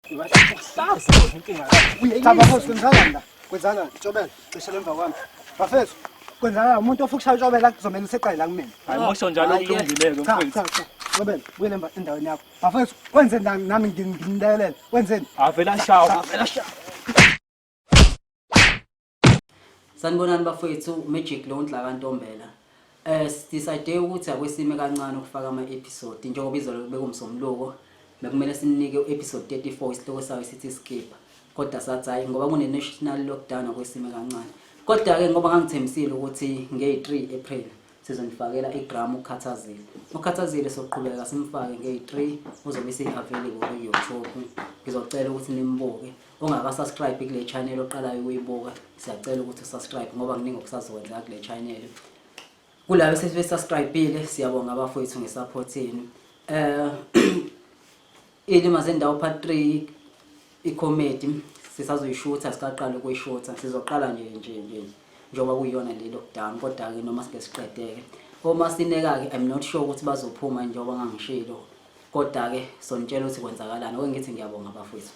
Cha bafethu, kwenzakalani la? Kwenzakalani? Tshobela, cishe emva kwami. Bafethu, kwenzakalani? Umuntu ofuna ukushaya utshobela kuzomele useqale la kumina. Hayi, mosho njalo, kulungile-ke Cha, mfethu. cha, cha. Tshobela, buyele emva endaweni yakho. Bafethu, wenzeni la nami nginilekelele? Wenzeni? Avela shawa. Avela sha. Sanibonani bafowethu, Magic lo Nhlaka Ntombela. Decide ukuthi akwesime kancane ukufaka ama episode njengoba izolo bekumsomluko, bekumele sinike episode 34, isihloko sayo sithi Skip. Kodwa sathi hayi, ngoba kune national lockdown, akwesime kancane. Kodwa ke ngoba ngangithembisile ukuthi nge-3 April sizonifakela idrama Ukhathazile. Ukhathazile soqhubeka simfake nge-3, uzobe ese-available ku-YouTube. Ngizocela ukuthi nimbuke. Ongaka-subscribe kule channel, oqalayo ukuyibuka, siyacela ukuthi usubscribe ngoba kuningi okusazokwenzeka kule channel. Kulabo esebe-subscribe-ile, siyabonga abafowethu ngesupport yenu. Ilima Zendawo part 3, i-comedy, sisazoyishutha, sikaqala ukuyishutha, sizoqala nje nje nje njengoba kuyiyona le lockdown. Kodwa-ke noma sike siqedeke uma sineka-ke, I'm not sure ukuthi bazophuma njengoba ngangishilo, kodwa-ke sonitshela ukuthi kwenzakalani. Oke ngithi ngiyabonga bafowethu.